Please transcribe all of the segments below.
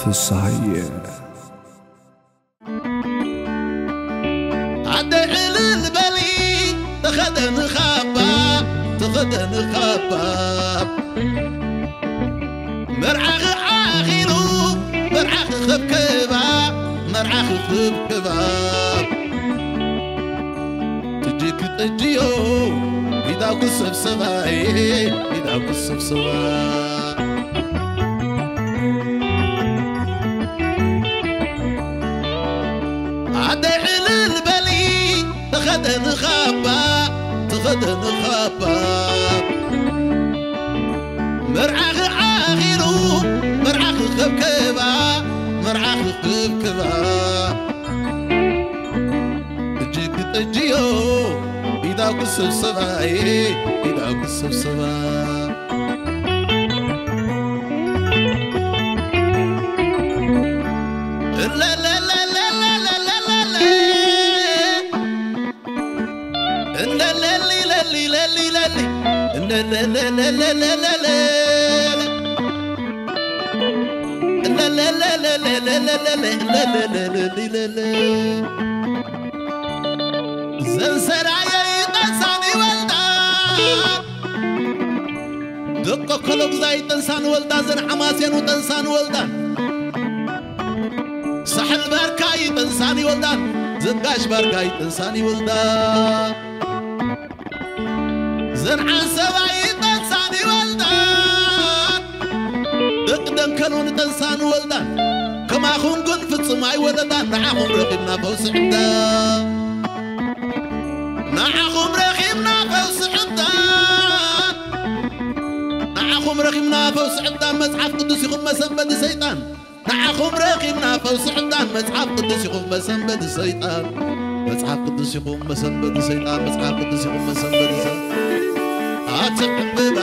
ፍስሃየ። ኣደይ ዕልል በሊ፣ ተኸደኒ ካባ፣ ተኸደኒ ካባ። መርዓኺ ዓኺሉ፣ መርዓኺ ኸብከባ፣ መርዓኺ ኸብከባ። ትጅክ ጠጅዮ፣ ኢዳኩ ሰብሰባይ፣ ኢዳኩ ሰብሰባ። ኣደይ ዕልል በሊ፣ ተኸደኒ ኻባ፣ ተኸደኒ ኻባ። መርዓኺ ዓኺሩ፣ መርዓኺ ኸብከባ፣ መርዓኺ ኸብከባ። እጅግ ጠጅዮ፣ ኢዳኩ ሰብሰባይ፣ ኢዳኩ ሰብሰባ። ዘን ሰራየ ይጠንሳን ይወልዳን፣ ደቆ ኮሎጉዛይ ጠንሳን ወልዳን፣ ዘን ሓማሴኑ ጠንሳን ወልዳን፣ ሳሕል ባርካ ይጠንሳን ይወልዳን፣ ዘን ጋሽ ባርካ ይጠንሳን ይወልዳን። ዘን ዓንሰባ ይጠንሳን ይወልዳን፣ ደቂ ደንከል እውን ጠንሳን ወልዳን። ከማኹም ግን ፍጹም ኣይወለዳን፣ ንዓኹም ረኺብና ፈውሲ ዕዳ። ንዓኹም ረኺብና ፈውሲ ዕዳ። ንዓኹም ረኺብና ፈውሲ ዕዳ። መጽሓፍ ቅዱስ ኢኹም መሰንበዲ ሰይጣን። ንዓኹም ረኺብና ፈውሲ ዕብዳን፣ መጽሓፍ ቅዱስ ኢኹም መሰንበዲ ሰይጣን። መጽሓፍ ቅዱስ ኢኹም መሰንበዲ ሰይጣን። መጽሓፍ ቅዱስ ኢኹም መሰንበዲ ሰይጣን። ኣቲ ዕምብባ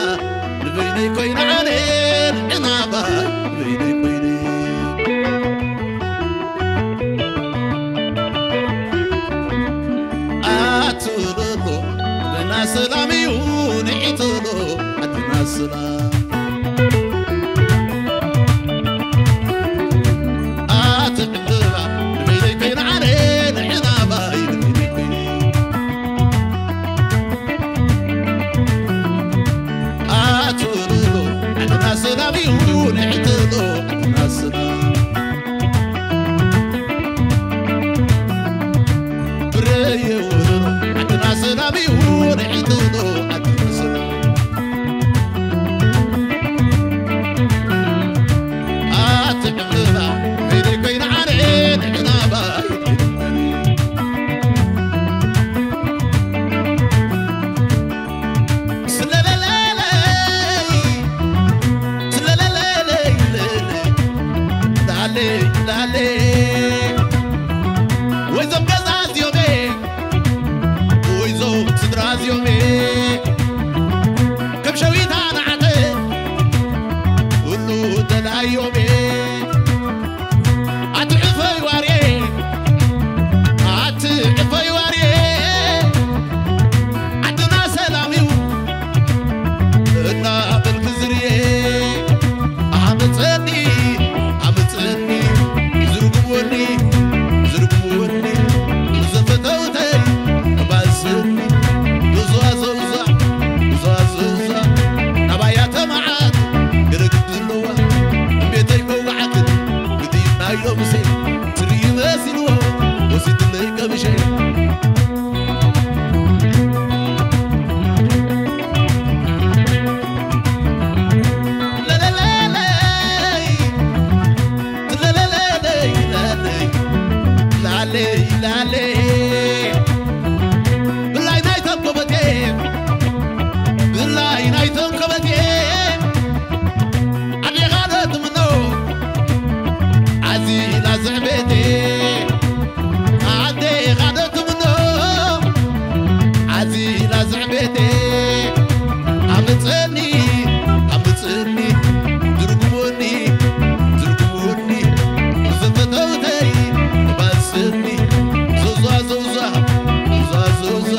ንበይነይ ኮይነ ኣነ፣ ዕናባ ንበይነይ ኮይነ። ኣትብሎ ብና ሰላም እዩ ንዒትሎ ኣድና ሰላም። ኣቲ ዕምብባ ንበይነይ ኮይነ ኣነ፣ ንዕናባይ ንበይነይ ኮይነ። ኣትብሎ ኣድና ሰላም እዩ ንዒትሎ ኣድና ሰላም። ብረየ ወረሮ ዓድና ሰላም እዩ ንዒትሎ ዓድና ሰላም። ኣቲ ዕምብባ ከይደ ኮይነ ኣነ ንዕናባ ይትንበኒ። ስለለለለይ፣ ስለለለለይ፣ ላሌ፣ ላሌ። ወይዞም ገዛ እዚኦሜ፣ ወይዞም ስድራ እዚኦሜ። ከም ሸዊት ኣናዕተ፣ ኩሉ ተላዮሜ። ኣቲ ዕፈይ ዋርየ፣ ኣቲ ዕፈይ ዋርየ፣ ዓድና ሰላም እዩ እናበልኪ ዝርየ። ኣምፀኒ፣ ኣምፀኒ፣ ዝርግምወኒ፣ ዝርግምወኒ፣ ንዘፈተውተይ ክባዝኒ። ብዙዋ ዘውዛ፣ ብዙዋ ዘውዛ፣ ናባያ ተማዓት ግርግድ ኣለዋ። እምቤተይ ከውግዓትን ግዲ ናይ ሎምሰይ ትርኢ መሲልዎ ወሲድለይ ቀምሸይ። ለለለለይ፣ ለለለለይ፣ ለለይ፣ ላለይ፣ ላለይ። ብላይ ናይ ተንኮበቴ፣ ብላይ ናይ ተንኮበቴ። ኣዴኻ ዶ ትምኖ ኣዚላ ዝዕቤቴ፣ ኣዴኻ ዶ ትምኖ ኣዚላ ዝዕቤቴ። ኣምፀኒ፣ ኣምፀኒ፣ ዝርግሞኒ፣ ዝርግሞኒ፣ ዘፈተውተይ ባስኒ። ዞዛ፣ ዞዛ፣ ዞዛ፣ ዞዛ፣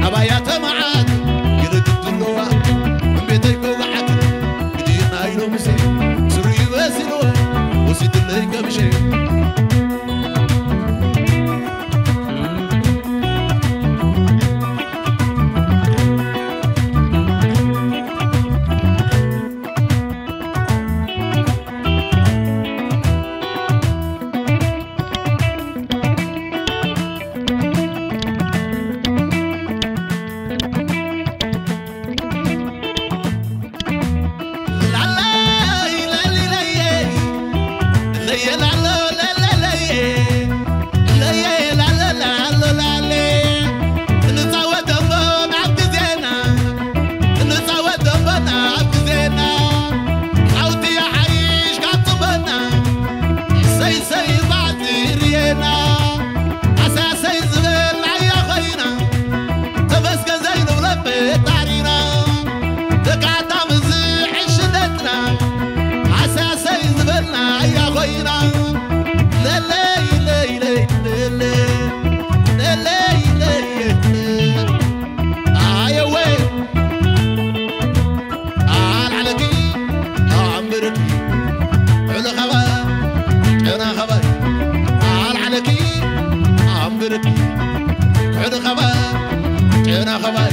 ኣባያ ተማዓት ይረግድ ኣለዋ። እምቤተይ ከውግዓት ግዲና ኢሎምሲ ስሩ ይበሲልዎ ወሲድ ናኸባሪ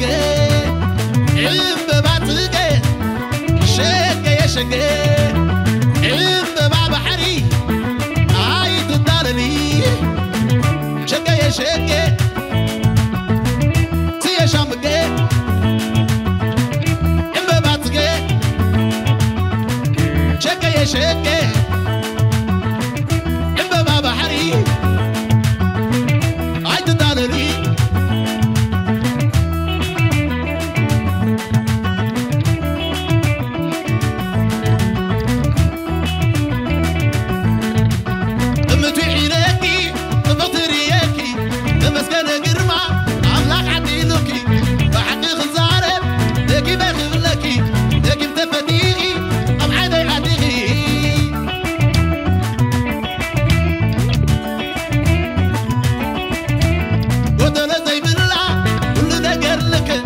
ጽጌ፣ ዕምበባ ጽጌ፣ ሸገየ ሸገ፣ ዕምበባ ባሕሪ ኣይትዳለሊ። ሸገየ ሸገ፣ ጽየ ሻምገ፣ ዕምበባ ጽጌ፣ ሸገየ ሸገ፣ ዕምበባ ባሕሪ ኣይትዳለሊ። እምትውዒለኪ ጽብቕቲ ርእየኪ ተመስገነ ግርማ ኣምላኽ ዓዲሉኪ። ብሓቂ ክዛረብ ደጊመ ክብለኪ፣ ደጊም ተፈቲኺ ኣብ ዓይነይ ኣቲኺ። ጎደሎ ዘይብላ ኩሉ ነገር ልክዕ፣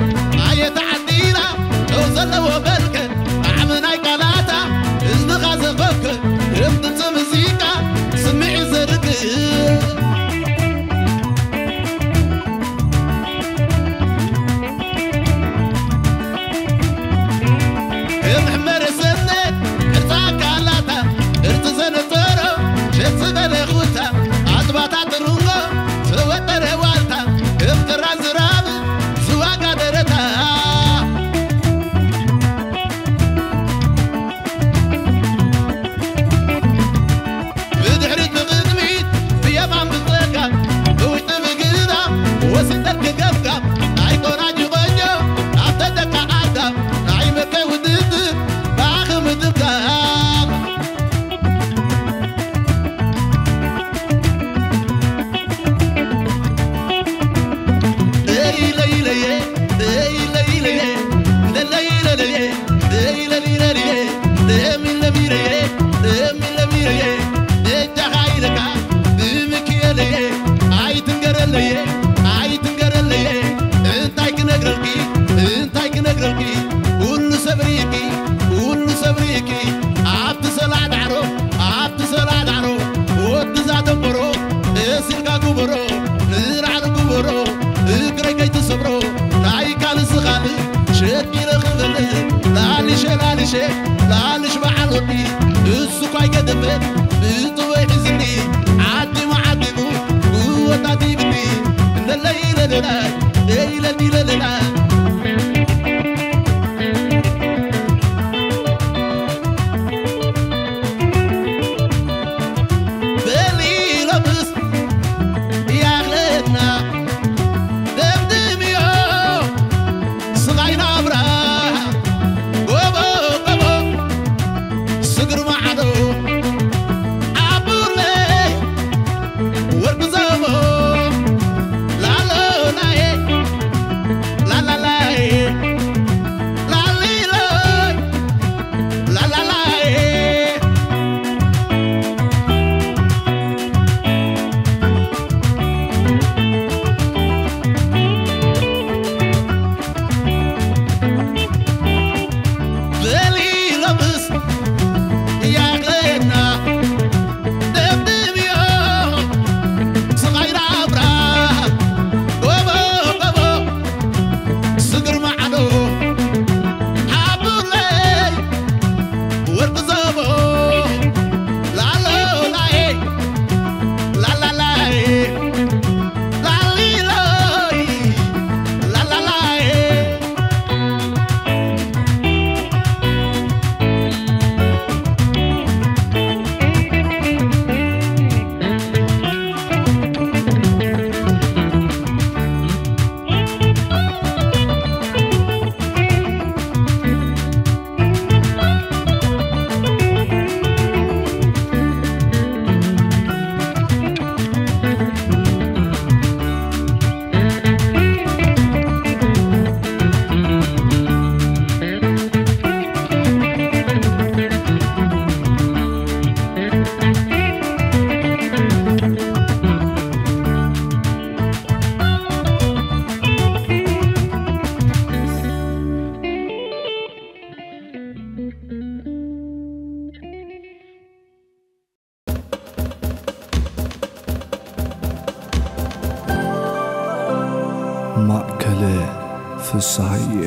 ኣየ ተዓዲላ ጨው ዘለዎ መልክዕ። ጣዕሚ ናይ ቃላታ እዝንኻ ዘፈክር፣ ከም ድምፂ ሙዚቃ ስምዒት ዘርክብ። ከም ሕመረ ሰነድ ቅርፃ ኣካላታ፣ ቅርፂ ዘነፀሮ ሸት ዝበለ ኩታ፣ ኣጥባታ ትርንጎ ዝወጠረ ዋልታ፣ ከም ጥራን ዝራብ ዝዋጋ ደረታ። ብድሕሪት ብቕድሚት ብየማን ብጸጋም ብውሽጢ ብግራ ወሲጠልኪ ገምጋም ናይ ቆራጅ ቆንጆ ኣብ ተደካ ኣዳም ናይ መከ ውድድር ብኣኺ ምድምጋም። ለይለይለየ ለይለይለየ ለይለይለየ ለይለይለየ ለሚለሚለየ ለሚለሚለየ እጃኻ ኢለካ ብምክየለየ ኣይትንገረለየ ኣይትንገረለየ እንታይ ክነግረልኪ እንታይ ክነግረልኪ ኩሉ ሰብሪኪ ኩሉ ሰብሪኪ ኣብቲ ሰላዕ ዳዕሮ ኣብቲ ሰላዕ ዳዕሮ ወዲ ዛተንበሮ እሲልካ ግበሮ ንላዕሊ ግበሮ እግረይ ከይትሰብሮ ናይ ካልሲ ካልእ ሸቂለ ክብል ላልሸ ላልሸ ላልሽ በዓል ወዲ እሱ እኳ ኣይገደፈን ብጥበይ ሒዝኒ ዓዲሙ ዓዲሙ ብወታት ይብኒ ለለይለለላይ ለይለዲለለላይ በሊ ሎምስ ያኽለና ደምድምዮ ስቓይ ናብራ ጎቦ ጎቦ ስግር ማዕዶ ኣቡለይ ወርቂ ዘቦ ላሎላዬ ላላላዬ ላሊሎይ ላላላዬ በሊ ሎምስ ያኽለና ደምድምዮ ስቓይ ናብራ ጎቦ ጎቦ ስግር ማዕዶ ሓቡለይ ወርቂ ዘቦ ላሎላዬ ላላላዬ ላሊሎይ ላላላዬ ማእከለ ፍስሃየ።